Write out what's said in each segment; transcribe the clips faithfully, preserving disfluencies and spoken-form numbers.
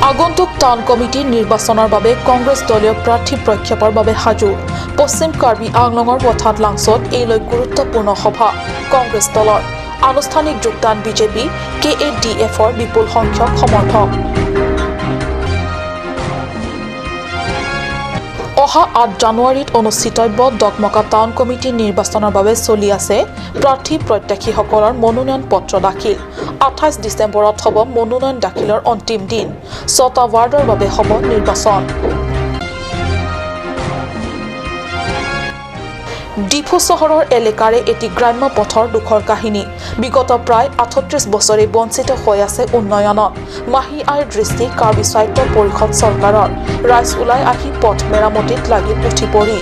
আগন্তুক town committee নিৰ্বাচনৰ বাবে কংগ্ৰেছ দলীয় প্ৰাৰ্থী প্ৰক্ষেপৰ বাবে সাজু। পশ্চিম কাৰ্বি আংলঙৰ ভথাত লাংছত এইলৈ গুৰুত্বপূৰ্ণ সভা কংগ্ৰেছ দলৰ। আনুষ্ঠানিক যোগদান বিজেপি, কে এ ডি এফৰ বিপুল সংখ্যক সমৰ্থক। অহা আঠ জানুৱাৰীত অনুষ্ঠিতব্য ডকমকা টাউন কমিটি নিৰ্বাচনৰ বাবে চলি আছে প্ৰাৰ্থী প্ৰত্যাশীসকলৰ মনোনয়ন পত্ৰ দাখিল। আঠাইছ ডিচেম্বৰত হ'ব মনোনয়ন দাখিলৰ অন্তিম দিন। ছটা ৱাৰ্ডৰ বাবে হ'ব নিৰ্বাচন। ডিফু চহৰৰ এলেকাৰে এটি গ্ৰাম্য পথৰ দুখৰ কাহিনী। বিগত প্ৰায় আঠত্ৰিশ বছৰে বঞ্চিত হৈ আছে উন্নয়নত। মাহী আইৰ দৃষ্টি কাৰ্বি স্বায়ত্ত পৰিষদ চৰকাৰৰ। ৰাইজ ওলাই আহি পথ মেৰামতিত লাগিল উঠি পৰি।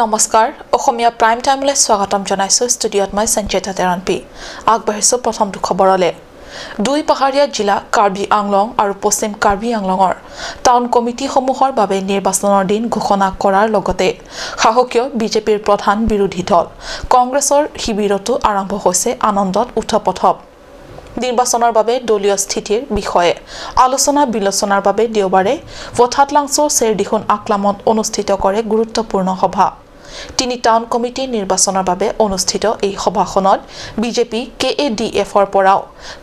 নমস্কাৰ, অসমীয়া প্ৰাইম টাইমলৈ স্বাগতম জনাইছো। ষ্টুডিঅ'ত মই সঞ্চিতা তেৰণপি। আগবাঢ়িছো প্ৰথমটো খবৰলৈ। দুই পাহাৰীয়া জিলা কাৰ্বি আংলং আৰু পশ্চিম কাৰ্বি আংলঙৰ টাউন কমিটিসমূহৰ বাবে নিৰ্বাচনৰ দিন ঘোষণা কৰাৰ লগতে শাসকীয় বিজেপিৰ প্ৰধান বিৰোধী দল কংগ্ৰেছৰ শিবিৰতো আৰম্ভ হৈছে আনন্দত উথপথপ। নিৰ্বাচনৰ বাবে দলীয় স্থিতিৰ বিষয়ে আলোচনা বিলোচনাৰ বাবে দেওবাৰে ভথাত লাংছৰ চেৰদিখোন আকলামত অনুষ্ঠিত কৰে গুৰুত্বপূৰ্ণ সভা। তিনি টাউন কমিটি নিৰ্বাচনৰ বাবে অনুষ্ঠিত এই সভাখনত বিজেপি, কে এ ডি এফৰ পৰাও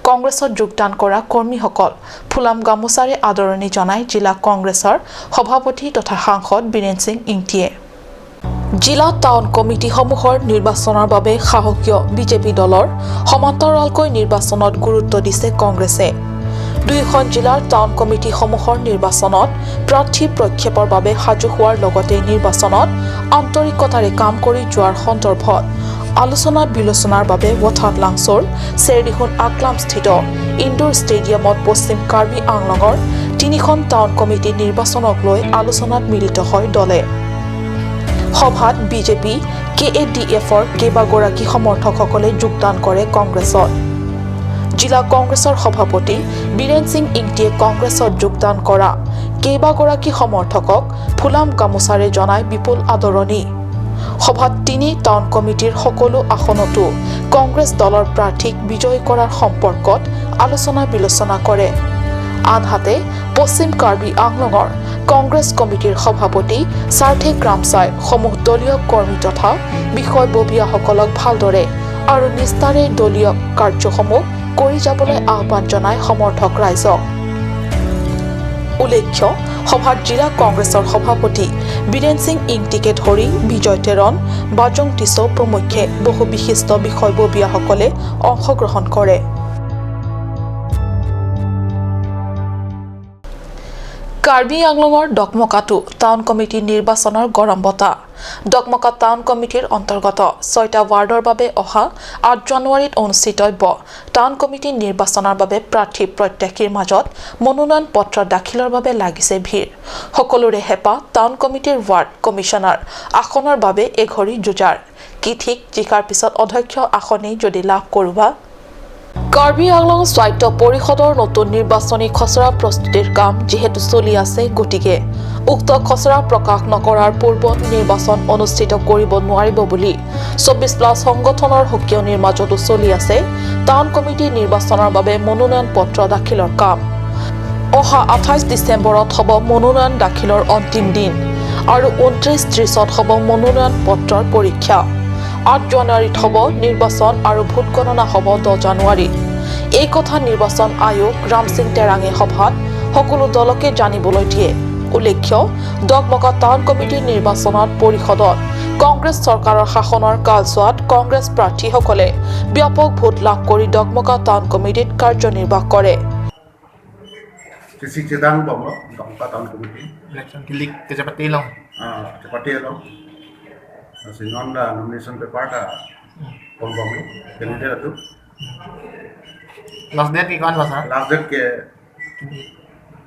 কংগ্ৰেছত যোগদান কৰা কৰ্মীসকল ফুলাম গামোচাৰে আদৰণি জনায় জিলা কংগ্ৰেছৰ সভাপতি তথা সাংসদ বীৰেন সিং ইংতিয়ে। জিলা টাউন কমিটিসমূহৰ নিৰ্বাচনৰ বাবে শাসকীয় বিজেপি দলৰ সমান্তৰালকৈ নিৰ্বাচনত গুৰুত্ব দিছে কংগ্ৰেছে। দুয়োখন জিলাৰ টাউন কমিটিসমূহৰ নিৰ্বাচনত প্ৰাৰ্থী প্ৰক্ষেপৰ বাবে সাজু হোৱাৰ লগতে নিৰ্বাচনত আন্তৰিকতাৰে কাম কৰি যোৱাৰ সন্দৰ্ভত আলোচনা বিলোচনাৰ বাবে ভথাত লাংছৰ চেৰদিখোন আকলামস্থিত ইনডোৰ ষ্টেডিয়ামত পশ্চিম কাৰ্বি আংলঙৰ তিনিখন টাউন কমিটি নিৰ্বাচনক লৈ আলোচনাত মিলিত হয় দলে। সভাত বিজেপি, কে এ ডি এফৰ কেইবাগৰাকী সমৰ্থকসকলে যোগদান কৰে কংগ্ৰেছত। জিলা কংগ্ৰেছৰ সভাপতি বীৰেন সিং ইংতিয়ে কংগ্ৰেছত যোগদান কৰা কেইবাগৰাকী সমৰ্থকক ফুলাম গামোচাৰে জনাই বিপুল আদৰণি। সভাত তিনি টাউন কমিটিৰ সকলো আসনতো কংগ্ৰেছ দলৰ প্ৰাৰ্থীক বিজয়ী কৰাৰ সম্পৰ্কত আলোচনা বিলোচনা কৰে। আনহাতে পশ্চিম কাৰ্বি আংলঙৰ কংগ্ৰেছ কমিটিৰ সভাপতি সাৰ্থিক ৰামছাই সমূহ দলীয় কৰ্মী তথা বিষয়ববীয়াসকলক ভালদৰে আৰু নিষ্ঠাৰে দলীয় কাৰ্যসমূহ কৰি যাবলৈ আহ্বান জনায় সমৰ্থক ৰাইজক। উল্লেখ্য, সভাত জিলা কংগ্ৰেছৰ সভাপতি বীৰেন সিং ইংতিকে ধৰি বিজয় তেৰণ, বাজং টিছো প্ৰমুখ্যে বহু বিশিষ্ট বিষয়ববীয়াসকলে অংশগ্ৰহণ কৰে। কাৰ্বি আংলঙৰ ডকমকাটো টাউন কমিটি নিৰ্বাচনৰ গৰম বতাহ। ডকমকা টাউন কমিটিৰ অন্তৰ্গত ছয়টা ৱাৰ্ডৰ বাবে অহা আঠ জানুৱাৰীত অনুষ্ঠিতব্য টাউন কমিটি নিৰ্বাচনৰ বাবে প্ৰাৰ্থী প্ৰত্যাশীৰ মাজত মনোনয়ন পত্ৰ দাখিলৰ বাবে লাগিছে ভিৰ। সকলোৰে হেঁপাহ টাউন কমিটিৰ ৱাৰ্ড কমিছনাৰ আসনৰ বাবে এঘৰী যুঁজাৰ। কি ঠিক জিকাৰ পিছত অধ্যক্ষ আসনেই যদি লাভ কৰোঁ বা। কাৰ্বি আংলং স্বায়ত্ত পৰিষদৰ নতুন নিৰ্বাচনী খচৰা প্ৰস্তুতিৰ কাম যিহেতু চলি আছে, গতিকে উক্ত খচৰা প্ৰকাশ নকৰাৰ পূৰ্বত নিৰ্বাচন অনুষ্ঠিত কৰিব নোৱাৰিব বুলি চৌবিশ প্লাছ সংগঠনৰ সকিয়নিৰ মাজতো চলি আছে টাউন কমিটি নিৰ্বাচনৰ বাবে মনোনয়ন পত্ৰ দাখিলৰ কাম। অহা আঠাইছ ডিচেম্বৰত হ'ব মনোনয়ন দাখিলৰ অন্তিম দিন আৰু ঊনত্ৰিছ ত্ৰিছত হ'ব মনোনয়ন পত্ৰৰ পৰীক্ষা। আঠ জানুৱাৰীত হ'ব নিৰ্বাচন আৰু ভোট গণনা হ'ব দহ জানুৱাৰীত। এই কথা নিৰ্বাচন আয়োগ ৰামসিং তেৰাঙে সভাত সকলো দলকে জানিবলৈ দিয়ে। উল্লেখ্য, ডকমকা টাউন কমিটিৰ নিৰ্বাচনত পৰিষদত কংগ্ৰেছ চৰকাৰৰ শাসনৰ কালছোৱাত কংগ্ৰেছ প্ৰাৰ্থীসকলে ব্যাপক ভোট লাভ কৰি ডকমকা টাউন কমিটিত কাৰ্যনিৰ্বাহ কৰে। Sisi Chedang Bomlo, Dongka Town Committee. Election kilik kejapati long. Ah, kejapati long. Lasi non ta nomination paper ta pon bomlo, candidate atum. Last date ke kon ba, sir? Last date ke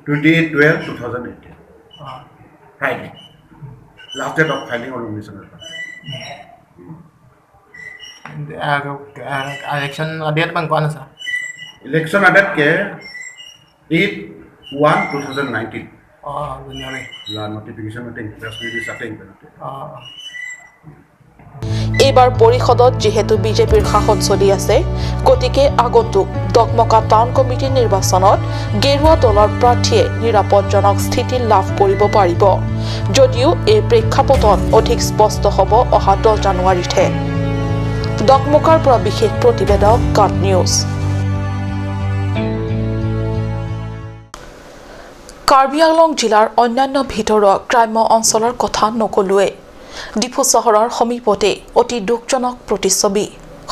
twenty-eight twelve two thousand eighteen. Ah. Friday. Last date of filing of nomination paper. Ah, ah, election adate abang ko-an, sir? Election adate ke eight one two thousand nineteen. Oh, January. La notification atheng, press release atheng. Oh. এইবাৰ পৰিষদত যিহেতু বিজেপিৰ শাসন চলি আছে, গতিকে আগন্তুক Dokmoka town committee নিৰ্বাচনত গেৰুৱা দলৰ প্ৰাৰ্থীয়ে নিৰাপদজনক স্থিতি লাভ কৰিব পাৰিব। যদিও এই প্ৰেক্ষাপটত অধিক স্পষ্ট হ'ব অহা দহ জানুৱাৰীতহে। ডকমকাৰ পৰা বিশেষ প্ৰতিবেদক কাট নিউজ। কাৰ্বি আংলং জিলাৰ অন্যান্য ভিতৰুৱা গ্ৰাম্য অঞ্চলৰ কথা নকলোৱেই। ডিফু চহৰৰ সমীপতে অতি দুখজনক প্ৰতিচ্ছবি।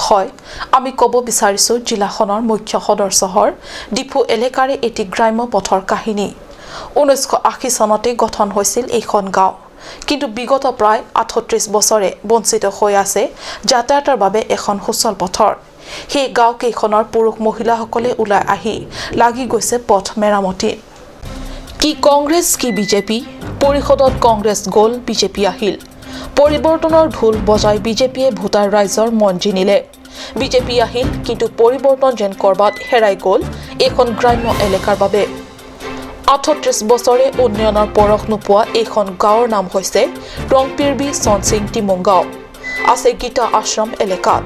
হয়, আমি ক'ব বিচাৰিছো জিলাখনৰ মুখ্য সদৰ চহৰ ডিফু এলেকাৰে এটি গ্ৰাম্য পথৰ কাহিনী। ঊনৈছশ আশী চনতে গঠন হৈছিল এইখন গাঁও, কিন্তু বিগত প্ৰায় আঠত্ৰিশ বছৰে বঞ্চিত হৈ আছে যাতায়াতৰ বাবে এখন সুচল পথৰ। সেই গাঁওকেইখনৰ পুৰুষ মহিলাসকলে ওলাই আহি লাগি গৈছে পথ মেৰামতিত। কি কংগ্ৰেছ, কি বিজেপি? পৰিষদত কংগ্ৰেছ গ'ল, বিজেপি আহিল। পৰিৱৰ্তনৰ ঢোল বজাই বিজেপিয়ে ভোটাৰ ৰাইজৰ মন জিনিলে। বিজেপি আহিল, কিন্তু পৰিৱৰ্তন যেন ক'ৰবাত হেৰাই গ'ল এইখন গ্ৰাম্য এলেকাৰ বাবে। আঠত্ৰিশ বছৰে উন্নয়নৰ পৰশ নোপোৱা এইখন গাঁৱৰ নাম হৈছে ৰংপিৰবি চনচিং টিমুং গাঁও। আছে গীতা আশ্ৰম এলেকাত।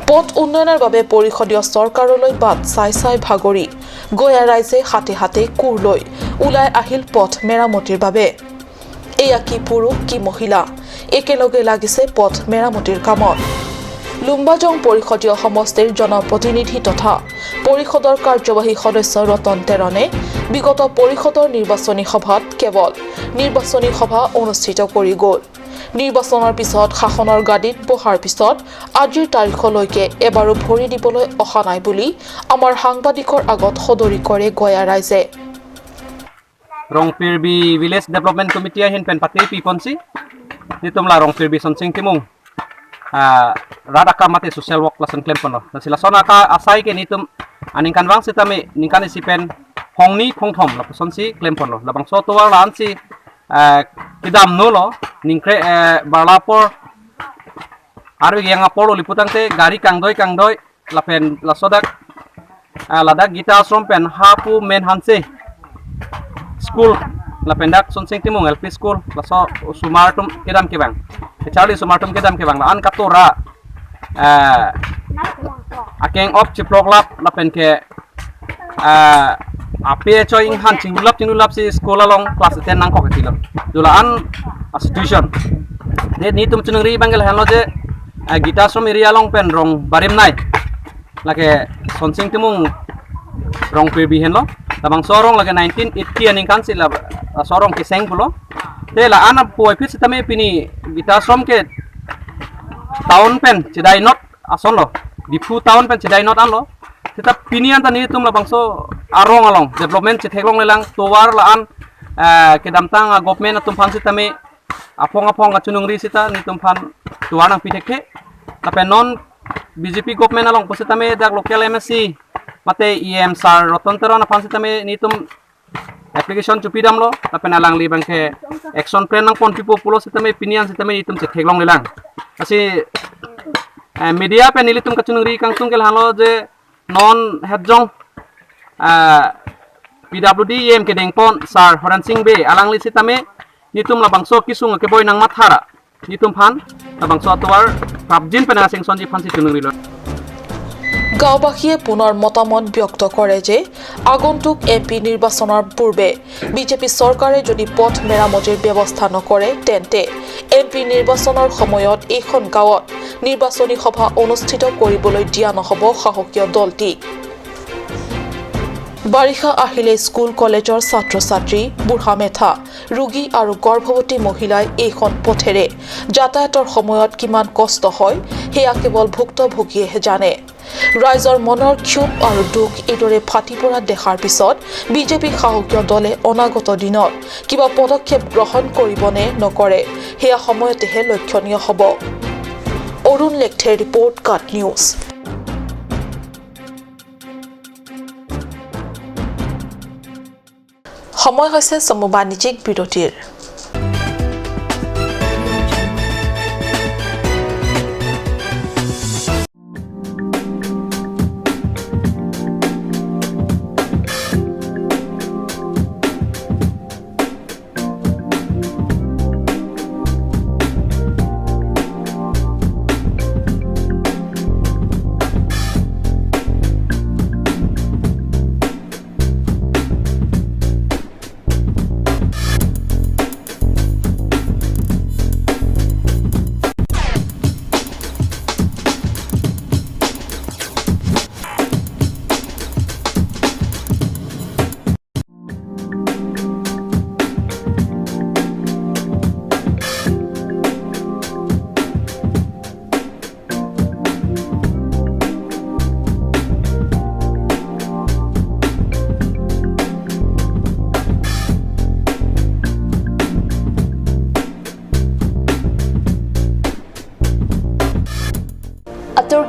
পথ উন্নয়নৰ বাবে পৰিষদীয় চৰকাৰলৈ বাট চাই চাই ভাগৰি গঞা ৰাইজে হাতে হাতে কোৰ লৈ ওলাই আহিল পথ মেৰামতিৰ বাবে। এয়া কি পুৰুষ, কি মহিলা, একেলগে লাগিছে পথ মেৰামতিৰ কামত। লুম্বাজং পৰিষদীয় সমষ্টিৰ জনপ্ৰতিনিধি তথা পৰিষদৰ কাৰ্যবাহী সদস্য ৰতন তেৰণে বিগত পৰিষদৰ নিৰ্বাচনী সভাত কেৱল নিৰ্বাচনী সভা অনুষ্ঠিত কৰি গ'ল। নিৰ্বাচনৰ পিছত শাসনৰ গাদীত বহাৰ পিছত আজিৰ তাৰিখলৈকে এবাৰো ভৰি দিবলৈ অহা নাই বুলি আমাৰ সাংবাদিকৰ আগত সদৰি কৰে গঞা ৰাইজে। Rongpirbi Village Development Committee ahin pen patiri piponsi, nitum la Rongpirbi Sonsing Timung, ah, rat akam mate social work lason klemponlo. Lasi lason aka asai ke nitum aningkanvang sitame ningkan isi pen phongni phongthom lapusonsi klemponlo. Labangso tovar la-ansi, ah, kedamnolo, ningkre, eh, barla apor, arve ke-eng apor lo liputangte gari kangdoi kangdoi lapen laso dak, ah, ladak Gita Ashram pen hapu Men Hanse School lapen dak Sonsing Timung L P School laso osomar atum kedam kevang, kacharli osomar atum kedam kevang la-an katora, ah, akeng op chiploklap lapen ke, ah, ape choi inghan chinglulap chinglulapsi school along class ten nangkok tilo. Dola-an, ah, situation. De nitum chiningri abang ke lahenlo je, ah, Gita Ashram area along pen rong barim nei. Lake Sonsing Timung Rongpirbi henlo. Labangso arong lake nineteen eighty aningkansi la, ah, so arong keseng pulo. Te la-an apuvoiphit sitame pini Gita Ashram ke town pen chedai not asonlo. Diphu town pen chedai not anlo. Seta pini anta nitum labangso arong along development chetheklonglelang, tovar la-an, eh, kedamtang, ah, government atum aphan sitame aphong aphong kachiningri seta nitum aphan tovar nangpi thekthe. Lapen non B J P government along pusitame dak local M A C mate E M sir Ratan Teron aphan sitame nitum application chopidamlo, lapen alangli abang ke action plan nangponpipo pulo sitame pini an sitame nitum chetheklonglelang. Lasi, eh, media pen nelitum kachiningri kangtung ke lahenlo je non hetjong, ah, P W D E M kedengpon sir Horen Sing Bey alangli sitame nitum labangso kesung keboi nangmathara nitum aphan labangso atovar prapjin pen asengsonji aphansi chiningrilo. গাঁওবাসীয়ে পুনৰ মতামত ব্যক্ত কৰে যে আগন্তুক M P নিৰ্বাচনৰ পূৰ্বে বিজেপি চৰকাৰে যদি পথ মেৰামতিৰ ব্যৱস্থা নকৰে, তেন্তে এম পি নিৰ্বাচনৰ সময়ত এইখন গাঁৱত নিৰ্বাচনী সভা অনুষ্ঠিত কৰিবলৈ দিয়া নহ'ব শাসকীয় দলটিক। বাৰিষা আহিলে স্কুল কলেজৰ ছাত্ৰ ছাত্ৰী, বুঢ়া মেথা, ৰোগী আৰু গৰ্ভৱতী মহিলাই এইখন পথেৰে যাতায়াতৰ সময়ত কিমান কষ্ট হয়, সেয়া কেৱল ভুক্তভোগীয়েহে জানে। ৰাইজৰ মনৰ ক্ষোভ আৰু দুখ এইদৰে ফাটি পৰা দেখাৰ পিছত বিজেপি শাসকীয় দলে অনাগত দিনত কিবা পদক্ষেপ গ্ৰহণ কৰিব নে নকৰে, সেয়া সময়তেহে লক্ষণীয় হ'ব। অৰুণ লেকথেৰ ৰিপৰ্ট, কাট নিউজ। সময় হৈছে চমু বাণিজ্যিক বিৰতিৰ।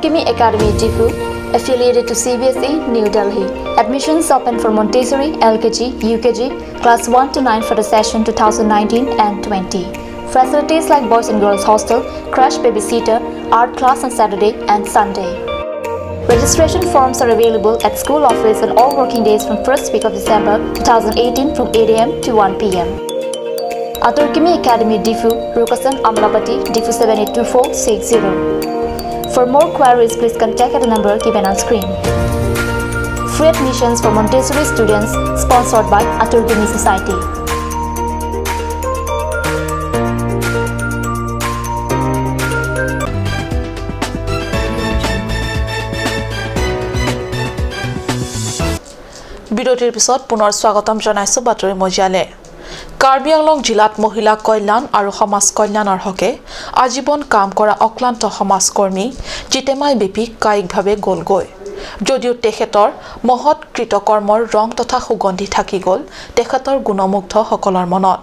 Kimi Academy Diphu, affiliated to C B S E, New Delhi. Admissions open for Montessori, L K G, U K G, class one to nine for the session two thousand nineteen and twenty. Facilities like boys and girls hostel, crash, babysitter, art class on Saturday and Sunday. Registration forms are available at school office on all working days from first week of December two thousand eighteen from eight A M to one P M. Atur Kimi Academy Diphu, Rukasan Amlapati, Diphu seven eight two four six zero. For more queries, please contact at the number given on screen. Free admissions for Montessori students, sponsored by Atur Kimi Society. বিৰতিৰ পিছত পুনৰ স্বাগতম জনাইছো বাতৰি মজিয়ালে। কাৰ্বি আংলং জিলাত মহিলা কল্যাণ আৰু সমাজ কল্যাণৰ হকে আজীৱন কাম কৰা অক্লান্ত সমাজকৰ্মী জিতেমাই বেপী কায়িকভাৱে গ'লগৈ। যদিও তেখেতৰ মহৎ কৃতকৰ্মৰ ৰং তথা সুগন্ধি থাকি গ'ল তেখেতৰ গুণমুগ্ধসকলৰ মনত।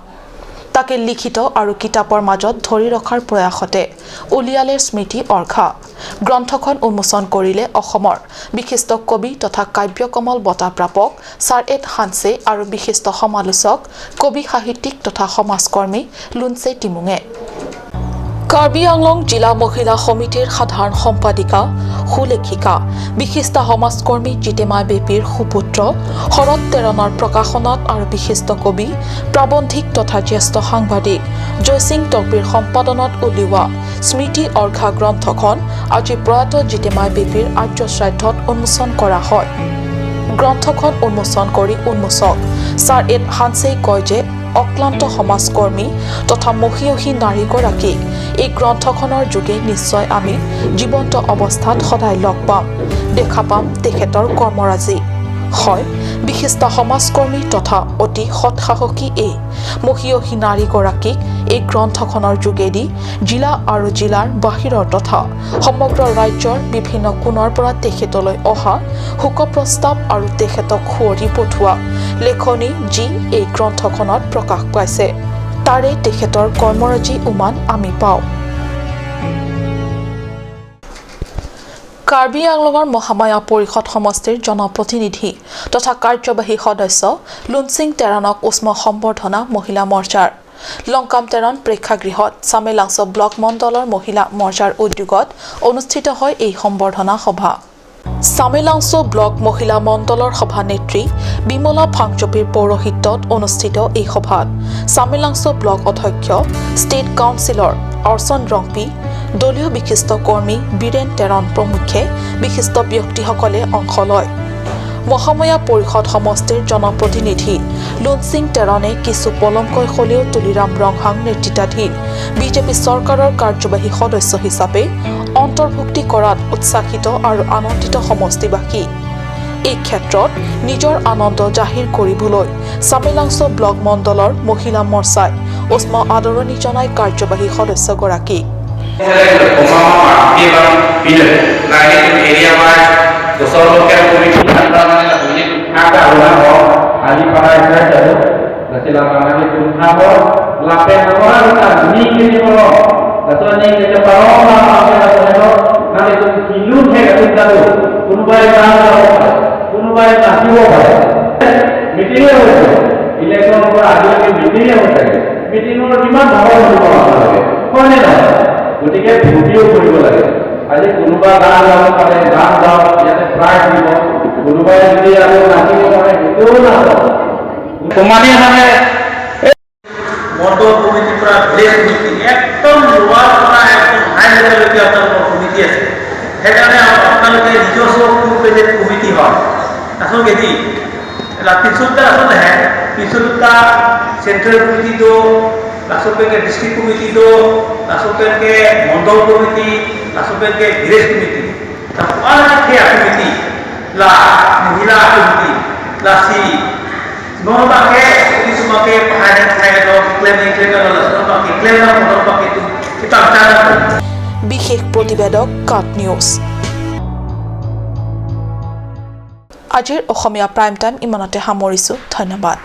তাকে লিখিত আৰু কিতাপৰ মাজত ধৰি ৰখাৰ প্ৰয়াসতে উলিয়ালে স্মৃতি অৰ্ঘা। গ্ৰন্থখন উন্মোচন কৰিলে অসমৰ বিশিষ্ট কবি তথা কাব্যকমল বঁটা প্ৰাপক ছাৰ এড হানছে আৰু বিশিষ্ট সমালোচক, কবি, সাহিত্যিক তথা সমাজকৰ্মী লুনচে টিমুঙে। কাৰ্বি আংলং জিলা মহিলা সমিতিৰ সাধাৰণ সম্পাদিকা, সুলেখিকা, বিশিষ্ট সমাজকৰ্মী জিতেমা বেপীৰ সুপুত্ৰ শৰৎ তেৰণৰ প্ৰকাশনত আৰু বিশিষ্ট কবি, প্ৰাবন্ধিক তথা জ্যেষ্ঠ সাংবাদিক জয়সিং তকবীৰ সম্পাদনাত উলিওৱা স্মৃতি অৰ্ঘা গ্ৰন্থখন আজি প্ৰয়াত জিতেমা বেপীৰ আৰ্য শ্ৰাদ্ধত উন্মোচন কৰা হয়। গ্ৰন্থখন উন্মোচন কৰি উন্মোচক ছাৰ এড হানছেই কয় যে অক্লান্ত সমাজকৰ্মী তথা মহিয়সী নাৰীগৰাকীক এই গ্ৰন্থখনৰ যোগে নিশ্চয় আমি জীৱন্ত অৱস্থাত সদায় লগ পাম, দেখা পাম তেখেতৰ কৰ্মৰাজি। হয়, বিশিষ্ট সমাজকৰ্মী তথা অতি সৎসাহসী এই মহিয়সী নাৰীগৰাকীক এই গ্ৰন্থখনৰ যোগেদি জিলা আৰু জিলাৰ বাহিৰৰ তথা সমগ্ৰ ৰাজ্যৰ বিভিন্ন কোণৰ পৰা তেখেতলৈ অহা শোক প্ৰস্তাৱ আৰু তেখেতক সুঁৱৰি পঠোৱা লেখনি, যি এই গ্ৰন্থখনত প্ৰকাশ পাইছে, তাৰে তেখেতৰ কৰ্মৰাজি উমান আমি পাওঁ। কাৰ্বি আংলঙৰ মহামায়া পৰিষদ সমষ্টিৰ জনপ্ৰতিনিধি তথা কাৰ্যবাহী সদস্য লুনচিং তেৰণক উষ্ম সম্বৰ্ধনা মহিলা মৰ্চাৰ। লংকাম তেৰণ প্ৰেক্ষাগৃহত চামেলাংছ' ব্লক মণ্ডলৰ মহিলা মৰ্চাৰ উদ্যোগত অনুষ্ঠিত হয় এই সম্বৰ্ধনা সভা। চামেলাংছ' ব্লক মহিলা মণ্ডলৰ সভানেত্ৰী বিমলা ফাংচুপীৰ পৌৰোহিত্যত অনুষ্ঠিত এই সভাত চামেলাংছ' ব্লক অধ্যক্ষ, ষ্টেট কাউন্সিলৰ অৰ্চন ৰংপী, দলীয় বিশিষ্ট কৰ্মী বীৰেণ তেৰণ প্ৰমুখ্যে বিশিষ্ট ব্যক্তিসকলে অংশ লয়। মহামায়া পৰিষদ সমষ্টিৰ জনপ্ৰতিনিধি লুনচিং তেৰণে কিছু পলমকৈ হ'লেও তুলিৰাম ৰংহাং নেতৃত্বাধীন বিজেপি চৰকাৰৰ কাৰ্যবাহী সদস্য হিচাপে অন্তৰ্ভুক্তি কৰাত উৎসাহিত আৰু আনন্দিত সমষ্টিবাসী। এই ক্ষেত্ৰত নিজৰ আনন্দ জাহিৰ কৰিবলৈ চামেলাংছ' ব্লক মণ্ডলৰ মহিলা মৰ্চাই উষ্ম আদৰণি জনাই কাৰ্যবাহী সদস্যগৰাকীক। Lapen apora kita ning ke cheparo, laso ning ke cheparo ma apa ke laso heno, nang itu kilun he ka kita tu, kunubai nang laso, kunubai nang kiwo ba. Meeting ho, election ho, aji ke meeting ho, meeting ho, কিমান ডাঙৰ হ'ব লাগে, হয় নে নহয়? গতিকে ফূৰ্তিও কৰিব লাগে। আজি কোনোবা গান গাব পাৰে, গান গাওক, ইয়াতে প্ৰাইজ দিব। কোনোবাই যদি আৰু নাচিব পাৰে, সেইটোও নাচক। কোমানি মানে মণ্ডল কমিটিৰ পৰা ভিলেজ কমিটি, একদম লোৱাৰ পৰা একদম হাই লেভেললৈকে আপোনালোকৰ কমিটি আছে। সেইকাৰণে আপোনালোকে নিজস্ব ফুল ফ্লেজেড কমিটি হয়। আচলতে কি, la pinsutta ason he, pinsutta central committee do, laso pen ke district committee do, laso pen ke mandal committee, laso pen ke village committee. La kuala ke committee, la mohila committee, lasi non ba ke, isu ba ke, pahai nang khai do, klem nang klem do, laso ba ke klem nang, non ba ke tu, kita bicara. বিশেষ প্ৰতিবেদক, কাট নিউজ। আজিৰ Asamiya prime time ইমানতে সামৰিছো। ধন্যবাদ।